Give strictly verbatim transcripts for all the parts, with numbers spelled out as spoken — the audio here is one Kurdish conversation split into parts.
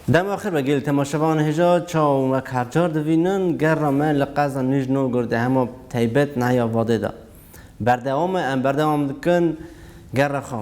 Dema xêr be gelî temaşevan hêja, çawa wek her car dibînin, gera me li qeza Nîjnogorê hema teybet Nehiya Vadê de berdewam e, em berdewam dikin gera xwe.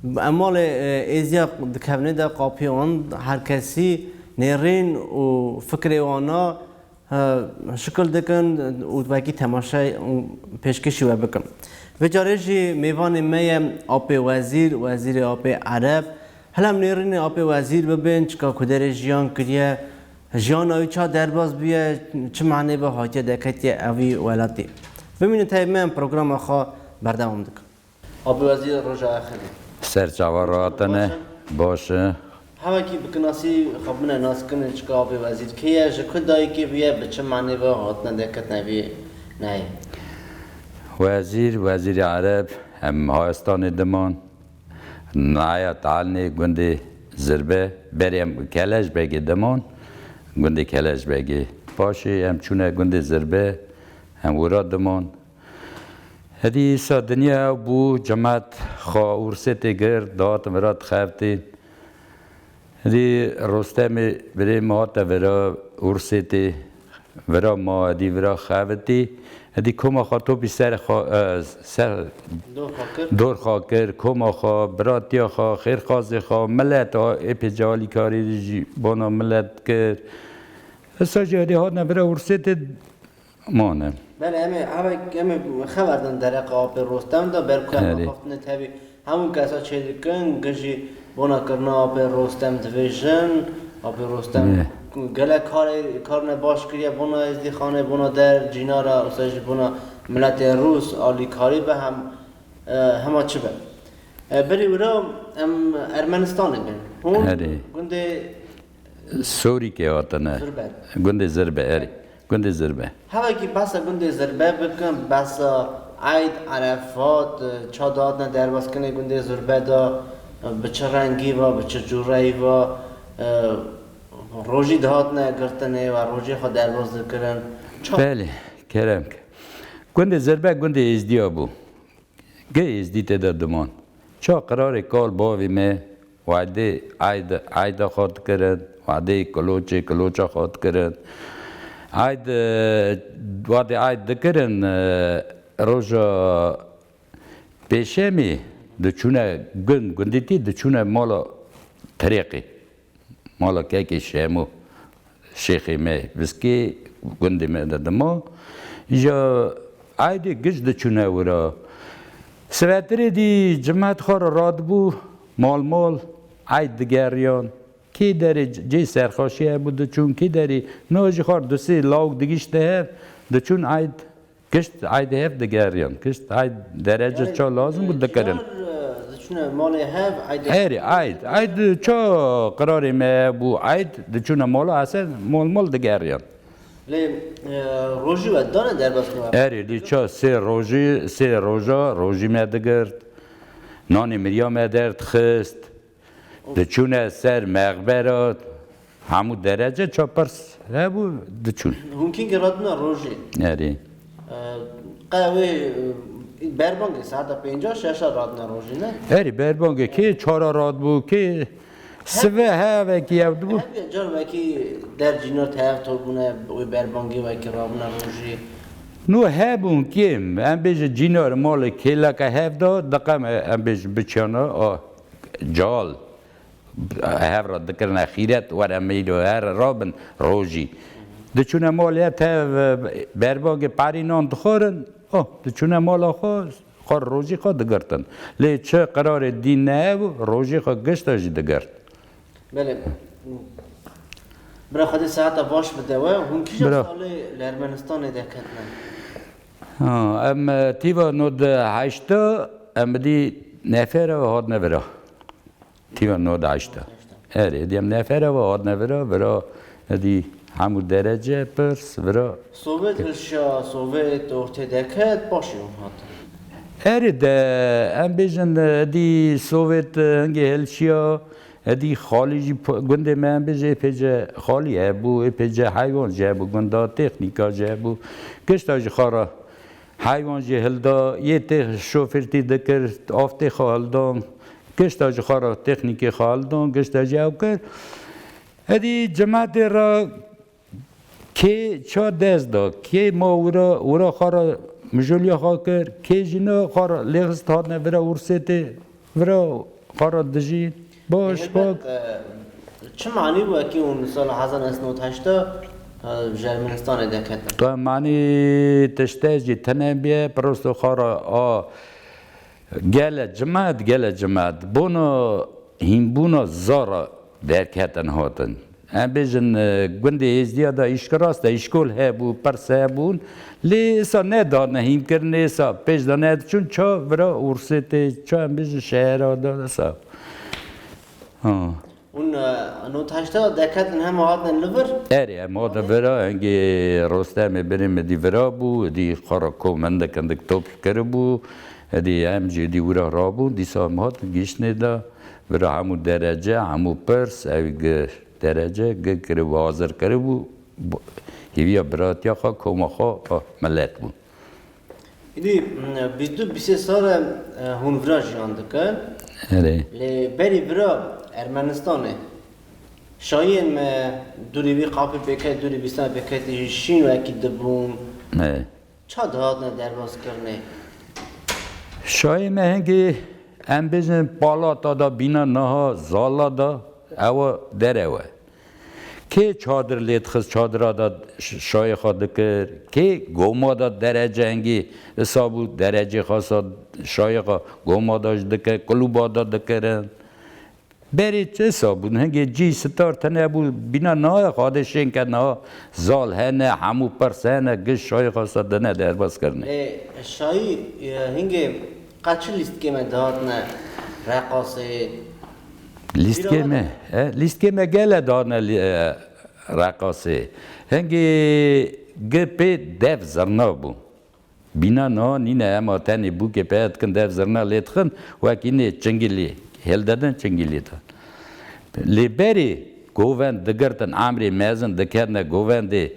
Em malê, e, êziya dikevnê de qapiyê wan, her kesî nêrîn û fikrê wana, e, şikil dikin û wekî temaşe û pêşkêşî we bikin. Vê carê jî mêvanê me ye Apê Wezîr, Wezîrê Apê Ereb. Hela em nêrînê Apê Wezîr bibên, çika ku derê jiyan kiriye, jiyana wî ça derbas bûye, çi manê ve hatiye deketiye evî welatî. Bimînin tevî me, em programa xwe berdewam dikin. Apê Wezîr, roja we xêr be. Ser çava rahatine, baş e. Hevekî bi kinasî xwe bine naskirine, çika Apê Wezîr kê ye, ji ku dayikê bûye, bi çi manê ve hatine deketine vî nehê? Wezîr, Wezîrê Ereb, em Hayestanê diman. Naya Talnê gundê Zirbe, berê em Kelejbegê diman, gundê Kelejbegê. Paşê em çûne gundê Zirbe, em wira diman. Hêdî îsa dinya bû, cemat xwe Ursêtê girt, dihatin vira dixeftîn. Hêdî Rostemê birê me hate vira Ursêtê, vira ma, hêdî vira xevitî. Hêdî koma xwe topî ser xwe, e, ser Dor xwe kir. Dor xwe kir, koma xwe, biratiya xwe, xêrxwazê xwe, milet, a, ê pêce alîkarî jî bona milet kir. Îsa jî hêdî hatine vira Ursêtê, mane. Belê, em ê, em ê, em ê xeber din dereqa Apê Rostem de, ber ku em Erê. Axaftine tevî hemû kesa çêdikin, gijî bona kirina Apê Rostem divêjin, Apê Rostem Erê. gelek karê, karine baş kiriye, bona Êzdîxanê, bona der, cînara, wisa jî bona miletê Rûs, alîkarî be hem, e, hema çi be. E, berî wira em Ermenistanê bin. Hûn Erê. gundê Sorîkê hatine. Zirbe. Gundê Zirbe, erê. Gundê Zirbe. Hevekî behsa gundê Zirbe bikin, behsa Eyd, Erefat, ça dihatine derbaskinê gundê Zirbe de, bi çi rengî ve, bi çi cûreyî ve, rojî dihatine girtinê ve rojê xwe derbas dikirin. Ça- Belê, kerem ke. Gundê Zirbe gundê Êzdiya bû. Gê Êzdî tê de diman. Ça qirarê kal bavê me, wadê Eyd, Eyda xwe dikirin, wadê Kiloçê, Kiloça xwe dikirin. Eyd, wadê Eyd dikirin, e, roja Pêşemê diçûne gund, gundîtî diçûne mala Tirêqê. Mala kekê Şemo, şêxê me Biskê, gundê me de dima. Îja Eydê giş diçûne wira. Sivetirê dî cimet xwe re radibû, mal mal Eyd digeriyan. Kê derê cê serxweşî hebû diçûn, kê derê no jî xwe re du sê lawik digişte hev, diçûn Eyd. Gişt Eydê hev digeriyan. Gişt Eyd derece Yani, ça lazim bû e, dikirin. Cînar, e, diçûne malê hev, Eydê Erê, Eyd. Eyd ça qirarê me bû, Eyd diçûne mala, esen mol mol digeriyan. Lê, e, rojî we dane derbas me? Erê, lê ça sê rojî, sê roja rojî me digirt. Nanê miriya me derdixist. Diçûne ser mexbera, hemû derece ça pirs hebû, diçûn. Hûn kîngî radina rojê? Erê. E, qe wê, e, berbangê saeta pênca şeşa radina rojê, ne? Erê, berbangê kê çara radibû, kê sive hevekî ew dibû. Hevê car wekî der cînar tev to bûne, wê berbangê wekî rabûne rojê. No hebûn kêm, em bêje cînar malê kêleka hev da, diqeme em bêje biçiyana, a, cal. Hev re dikirine xîret, were meylo, here rabin rojî. Diçûne malê tev berbagê parî nan dixwarin, oh, diçûne mala xwe, xwe rojî xwe digirtin. Lê çi qirarê dîn nehebû, rojî xwe gişta jî digirt. Belê. Bira Xwedê sehata baş bide we. Hûn kîja Bira. salê li Ermenistanê de ketine? Ha, em, e, tîva nod heşta, em dî nefere ve hatine vira. Tîva nod heşta. Erê, diyem nefere ve hatine vira, vira, dî hemû derece pirs, vira. Sovyet hilşiya, Sovyet ortê deket, paşê hûn hatin. Erê de, em bêjin, dî Sovyet, hingê hilşiya, dî xalî jî p-, gundê me, em bêjin, ê pêce xalî hebû, ê pêce heywan jî hebû, gunda, teknîka jî hebû. Gişta jî xwe re Heywan jî hilda, yê tê şofêrtî dikir, av tê xwe hildan, gişta ji xwe re teknîkê xwe hildan, gişta jî ew kir. Edî cemaetê re kê ça dest da, kê ma wira, wira xwe re mijoliya xwe kir, kê jî ne xwe re lêxist hatine vira Ursêtê, vira xwe re dijî. Baş, Helbet, bak. e, çi manî bû wekî hûn li sala hezar neh sed û newid û heşt e, ji Ermenistanê derketin? Tu manî tişte jî tune bîye, prosto xwe re a gele cimet, gele cimet. Bona hînbûna zara derketin hatin. Em bêjin, e, gundê Êzdiya de îşk rast e, îşkol hebû, pirs hebûn. Lê êsa nedane hînkirinê, êsa pêş de nediçûn, ça vira Ursêtê, ça em bêjin şehera de, êsa. Ha. Hûn, e, nod heşta derketin hema hatine li vir? Erê, em hatin vira, hingê Rostemê birê min dî vira bû, dî xwe re kom hindik hindik top kiribû, dî em jî dî wira rabûn, dîsa em hatin gihiştinê de vira hemû derece, hemû pirs, ew gi derece, gi kiribû, hazir kiribû, bo-, hêviya biratiya xwe, koma xwe, a, milet bûn. Îdî, bîst du bîst sê sal e, hûn vira jiyan dikin. Erê. Lê berî vira Ermenistanê, şayiyên me dûrî vî qapê pêket, dûrî bîstan pêketî jî şîn wekî dibûn. Erê. Ça dihatine derbazkirinê? Şayê me hingê, em bêjin, palata da bîna niha zala da, ewa derewe. Kê çadir lê dixist, çadira da ş-, şayê xwe dikir. Kê goma da derece hingî isa bû, derecê xwe sa şayê xwe goma da jî dikir, kulûba da dikirin. Berê çi isa bûn? Hingê cî sitar tune bû, bîna niha xadê şên ke niha zal hene, hemû pirs hene, giş şayê xwe sa dine derbas kirine. Lê şayî, e, hingê qet çi lîstikê me dihatine reqasê? Lîstikê me, e, lîstikê me gele dane lî-, e, reqasê. Hingê gi pê dev zirna bû. Bîna niha nîne, ema tenê bûkê peye dikin, dev zirna lê dixin, wekî nê çingilî hildidin, çingilî de. Lê berê govend digirtin, emrê mezin diketine govendê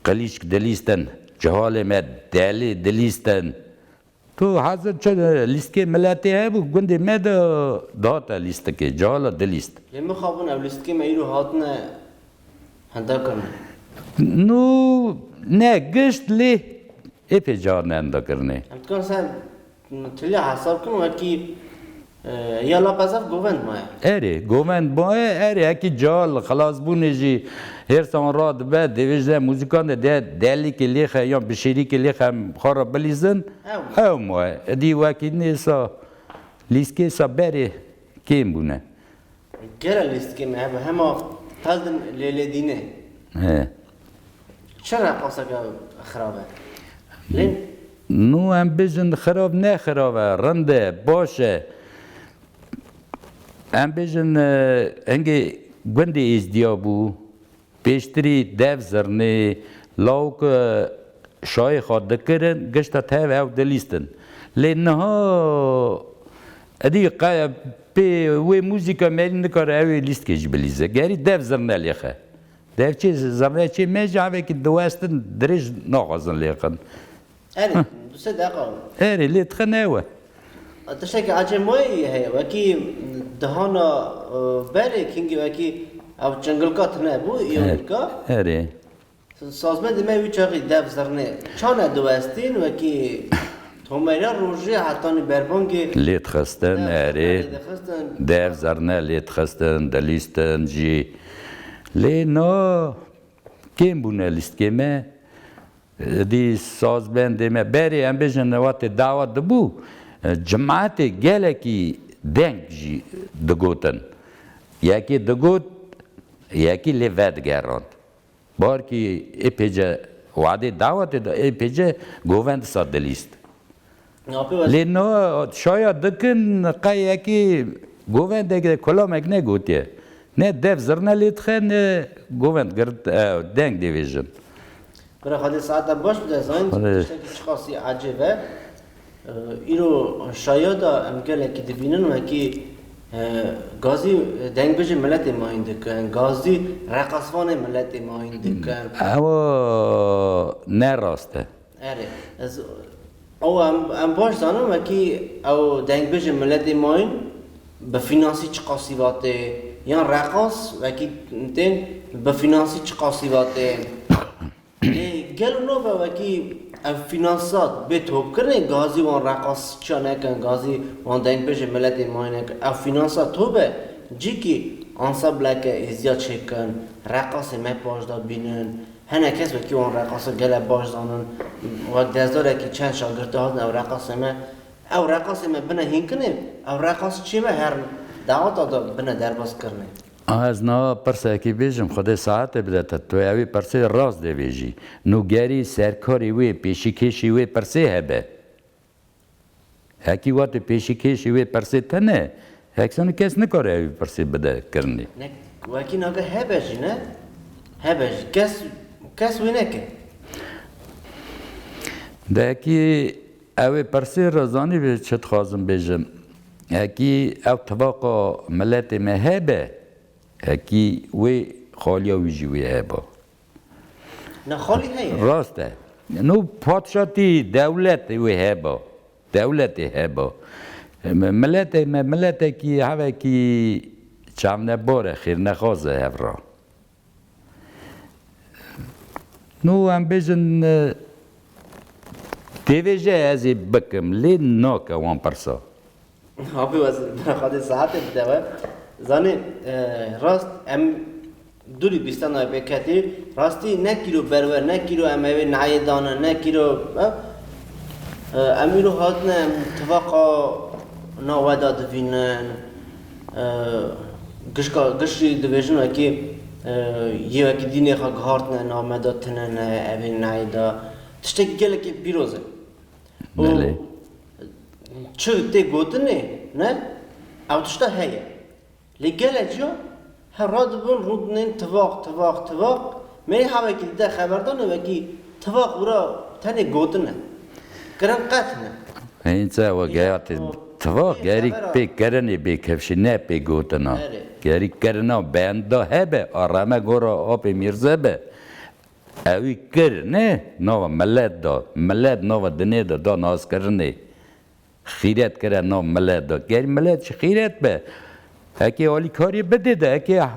qilîçk dilîstin, cihalê me delî dilîstin, Tu hezir çi lîstikê miletê hebû, gundê me de dihate lîstikê, cala dilîst. Lê mixabin ew lîstikê me îro hatine hendakirinê. Nû ne gişt lê êpê carine hendakirinê. Em dikarin ser tiliya hesab kin wekî, e, ya lapezev govend maye. Erê, govend maye, erê, ekî cal xilasbûnê jî hêrsan radibe, dêvêjde muzîkan de de delîkê lêxe yan bişêrîkê lêxe em xwe re bilîzin. Ew. Ew maye. Edî wekî nêsa lîskê sa berê kêm bûne. Gere lîskê me hebe hema heldin lêlêdînê. He. Çi reqaseke xirab e? Lê nû em bijin xirab ne xirab e, rind e, baş e. Em bijin, e, hingê gundê Êzdiya bû. Pêştirî dev zirnê, lawik, e, şayê xwe dikirin, gişta tev ew dilîstin. Lê niha edî qe-, pê wê muzîka merî nikare ew ê lîstikê jî bilîze. Gerî dev zirne lêxe. Devçê zirneçê me jî evekî diwestin dirêj naxwazin lêxin. Erê, du sê deqa. Erê, lê dixe newe. Tiştekî ecêmoyî heye, wekî dihana, e, berê kingî wekî ew çingilka tune bû, îyonîka. Erê. Sazmendê me wî çaxî dev zirnê. Çane diwestîn, wekî tomeyra rojê hetanî berbangê. Lê dixistin, dev zirne erê. Lê dixistin. Dev zirne lê dixistin, dilîstin jî. Lê na kêm bûne lîstikê me. Dî sazbendê me berê em bêjin wextê dawa dibû, e, cemaetê gelekî deng jî digotin. Yekê digot, yekî lê vedigerand. Barkî ê pêce wadê dawetê de ê pêce govend sa dilîst. Lê no şaya dikin qey yekî govendek de kulamek negotiye. Ne dev zirne lê dixe, ne govend girt, e, deng dê vêjin. Bira Xwedê saeta baş bide, zanîn tiştekî çiqasî ecêb e. E, îro şaya da em gelekî dibînin wekî, e, gazî dengbêjê miletê mayîn dikin, gazî reqasvanê miletê mayîn dikin. Ew ne rast e. Erê, ez, ew em, em baş zanin wekî ew dengbêjê miletê mayîn bi fînansî çiqasî vatê, Yan reqas wekî tên bi fînansî çiqasî ve tên. Lê gelo nava wekî ev fînansa bê topkirinê gazî wan reqas çiya nekin, gazî wan dengbêjê miletê mayî nekin. Ev fînansa tobe cîkî ansableke êziya çêkin, reqasê me paşda bînin. Hinek kes wekî wan reqasa gele baş zanin. Wek dezdarekî çend şagirtî hatin ew reqasê me, ew reqasê me bine hînkinê, ew reqas çê me her daweta de bine derbas kirinê. A, ez niha pirsekî bêjim, Xwedê saetê bide te. Tu ewî pirsê rast dê bêjî. Nûgerî serkarî wê, pêşîkêşî wê pirsê hebe. Hekî wate pêşîkêşî wê pirsê tene, heksanî kes nikare ewî pirsê bide kirinê. Ne, wekî nake hebe jî ne? Hebe jî. Kes, kes wê neke. De hekî ewê pirsê re zanî bê çi dixwazim bêjim. Hekî ew tivaqa miletê me hebe, hekî wê xaliya wî jî wê heba. Ne xalî heye. Rast e. No padşatî dewlet wê heba. Dewletê heba. Me-, miletê me, miletekî hevekî çavnebor e, xêrnexwaz e hev ra. No em bêjin, e, dêvêje ez ê bikim, lê nake wan pirsa. Abi wez, Xwedê saetê bide we. Zanî, e, rast em dûrî bîstena pê ketî, rastî ne kîro berwer, ne kîro em ewê nayê dane, ne kîro, e, e, em îro hatine, em tivaqa naveda divînin, e, gişka, giş jî dibêjin wekî, e, yê wekî dînê xwe gihartine, navmeda tine ne, evê nayê da. Tiştekî gelekî pîroz e. Û Belê. Çi tê gotinê, ne? Ew tişta heye. Lê gelek ciya her radibin rûdinên tivaq, tivaq, tivaq. Merî hevekî dide xeberdanê wekî tivaq wira tenê gotin e. Kirin qet ne. Hênî çawa Îja geya tê o tivaq pê gerî xebera pê kirinê bê kevşî ne pê gotina. Erê. Gerî kirina benda hebe, a reme gora apê mîrze be. Ewî kir, ne? Nava milet da. Milet nava dinê de da naskirinê. Xîret kire nav milet da. Ger milet jî xîret be. Hekê alîkarî bidê de, hekê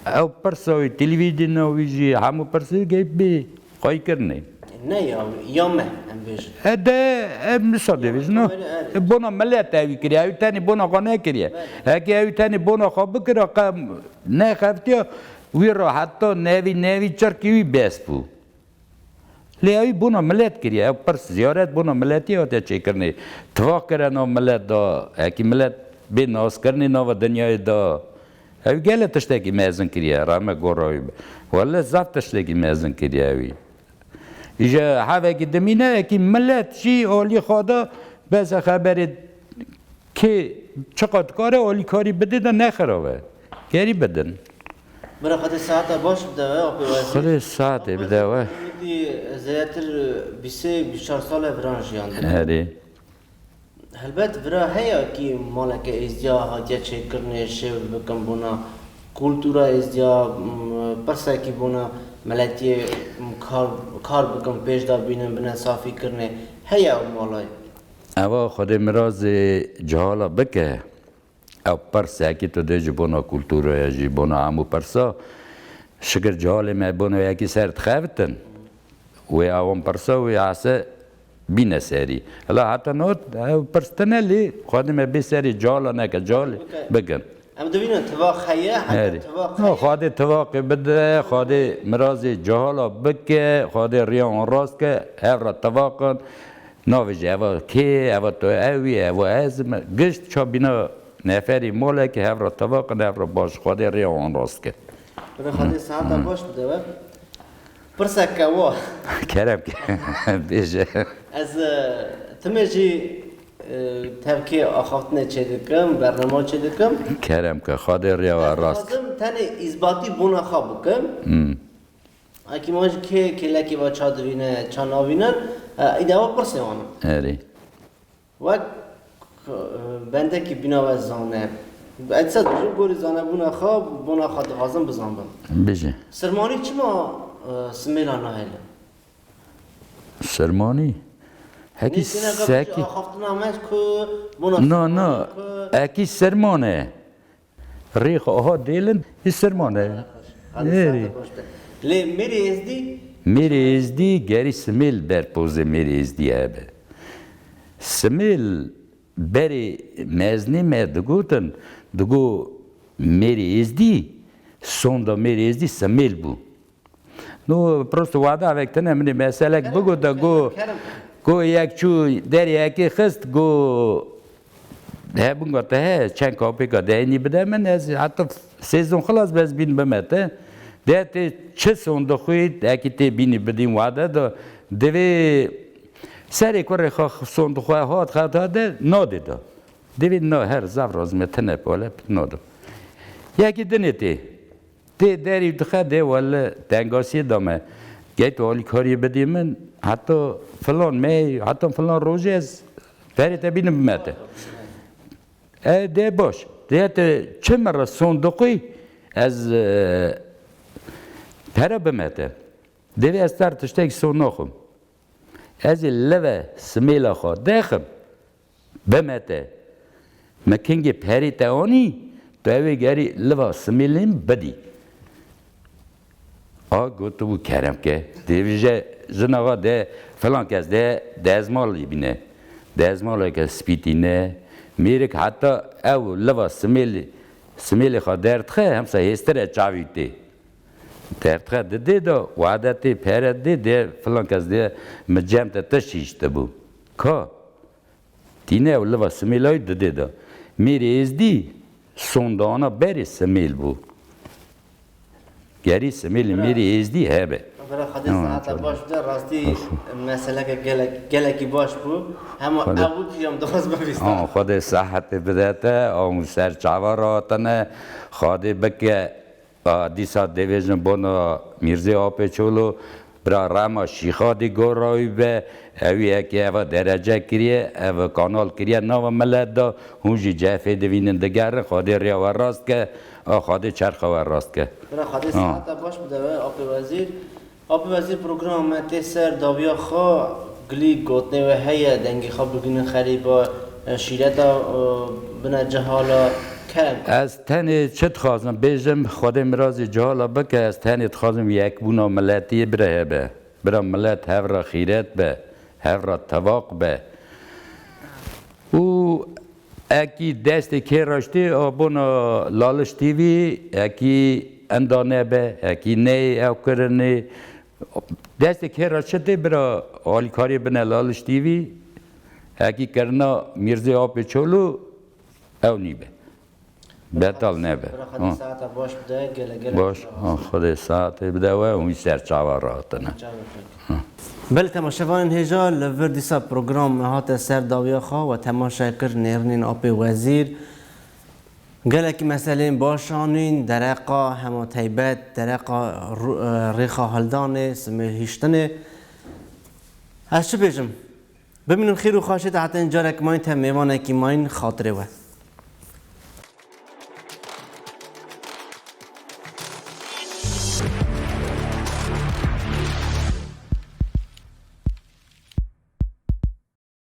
ew pirsa wî, televîzyona wî jî, hemû pirsê gey bê xweykirinê. Ne ya, ya me, em bêjin. E de, em wisa dê bêjin, no? Kamera, evet. E, bona milet ewî kiriye, ewî tenê bona xwe nekiriye. Evet. Hekê ewî tenê bona xwe bikira, qe nexeftiya, wî ra heta nevî, nevî çirkî wî bes bû. Lê ewî bona milet kiriye, ew pirs ziyaret bona miletî hatiye çêkirinê. Tivaq kire nav milet da, hekî milet bê naskirinê nava dinyayê da. Ew gele tiştekî mezin kiriye, rehme gora wî be. Wele zaf tiştekî mezin kiriye ewî. Îje hevekî dimîne, ekî milet jî alî xwe da, bes e xeberê kê çiqas dikare alîkarî bidê de nexirabe. Gerî bidin. Bira Xwedê saeta baş bide we, apê we. Xwedê saetê bide we. Êdî zêdetir bîsê bîst çar sal e viran jiyandin. Erê. Helbet vira heye kî maleke êzdiya hatiye çêkirinê şêv bikin bona kultura êzdiya, m, pirsekî bona miletiyê, m, kar, kar bikin pêş de bînin bine safî kirinê. Heye ew malay. Ewa Xwedê mirazê cihala bike. Ew pirs, hekî tu dê ji bona kulturaya jî, bona hemû pirsa, şikir cihalê me bona yekî ser dixebitin. Wê ewan pirsa wê ase bîne serî. Hela heta not ew pirs tine lê Xwedê me bê serê cihala neke, cihalê bikin. Em dibînin tivaq heye, heta Herî. Tivaq No, heye. Xwedê tivaqê bide, Xwedê mirazê cihala bike, Xwedê riya wan rast ke, hev re tivaqin. Navê jî eva kê, eva tu ewî, eva ez me. Gişt çabîna neferî molekî hev re tevaqin, hev re baş. Xwedê rêya wan rast ke. Xwedê, Xwedê saeta baş bide we. Pirseke wa. Kerem ke. Bêje. Ez, e, timê jî, e, tevkê axaftinê çêdikim, bernama çêdikim. Kerem ke. Xwedê rêya we rast ke. Ez dixwazim tenê îzbatî bona xwe bikim. Hmm. Hekî ma jî kê kêlekê ve ça divîne, ça navînin, e, îde ew pirsê wan in. Erê. Wek, e, bendekî bîna we zane. Ez dibêjim gorî zanebûna xwe, bona xwe dixwazim bizanbim. Bijî. Sirmanî çima, e, simêla nahêle? Sirmanî? Hekî sekî. Axaftina me ku bona No, no. Sirmanî ku Hekî sirman e. Rêxa aha dêlin, hî sirmane. Hadi Nêrî. Saete baş be. Lê Mêrê Êzdî? Mêrê Êzdî gerî simêl ber pozê Mêrê Êzdî hebe. Simêl berê meznê me digotin, digo Mêrê Êzdî, sonda Mêrê Êzdî simêl bû. No, prosto wada vek tine minê meselek bigot de go, go yek çû derê yekê xist, go hebûnga te he, çend kapêka deynî bide min, ez heta sêzon xilas be ez bîn bime te. De tê çi sonda xwe, ekî tê bînî bidîn wade de, divê serê kurê xwe sonda xwe hat xeta de, nadê de. Divê na her zaf razim e, tine pole, nade. Yekî dinê tê. Tê derî dixe dê wele tengasiyê da me. Gey tu alîkariyê bidî min, heta filan mey, heta filan rojê ez perê te bînim bime te. E, dê baş. Dê te çi min re sondiqî ez, e, pere bime te. Divê ez ter tiştek son naxim. Ez ê leve simêla xwe dexim, bime te. Me kengê perê te anî, tu ew ê gerî liva simêlê min bidî. A gotibû kerem ke, dêvije jina xwe de filan kes de dezmalê bîne. Dezmaleke spî tîne. Mêrik heta ew liva simêlê, simêlê xwe derdixe, hemsa hêstir e çavî tê. Derdixe didê de, wade tê pere dê de, filan kes de, mi cem te tişt hiştibû. Ka? Tîne ew liva simêlayî didê de. Mêrê Êzdî sondana berê simêl bû. Gerî simêlê Mêrê Êzdî hebe. Bira Xwedê Tamam, sehata tamam. baş bide, rastî Xwedê. meseleke gelek, gelekî baş bû. Hema Xwedê. ew bû, jî em dixwest bibîsta. Ama Xwedê sehetê bide te, a hûn ser çava ratine, Xwedê bike. A, dîsa divêjin bona Mîrzê Apê Çolo, bira Rema Şîxadî gora wî be, ewî yekê eva derece kiriye, ev kanal kiriye nava milet da, hûn jî cefê divînin digerin, Xwedê rêya we rast ke, a Xwedê çerxa we rast ke. Bira Xwedê Ha. sehata baş bide we, Apê Wezîr. Apê Wezîr, programa me tê ser dawiya xwe, gilî gotinê we heye, dengê xwe bigihînin xerîba, e, şîreta, e, bine cihala, kerem ke. Ez tenê çi dixwazim bêjim, Xwedê mirazî cihala bike, ez tenê dixwazim yekbûna miletiyê bire hebe. Bira milet hev re xîret be, hev re tevaq be. Û ekî destê kê raştê a bona Laliş T V, ekî enda nebe, ekî neyê ew kirinê. Destê kê ra çi tê bira alîkariyê bine Laliş T V, ekî kirina Mîrzê Apê Çolû ew nîbe. Betal nebe. Bira Xwedê Ha. saeta baş bide, gele gele Baş, ha, Xwedê saetê bide we, hûn ser çava rahatine. Çava rahat. Belê temaşevanên hêja, li vir dîsa program me hate ser dawiya xwe we temaşe kir, nêrînên Apê Wezîr. Gelekî meselên baş anîn, dereqa hema teybet, dereqa ru-, e, rêxa hildanê, simêl hiştinê. Ez çi bêjim? Bimînin xêr û xweşê de hetin carek mayîn te mêvanekî mayîn xatirê we.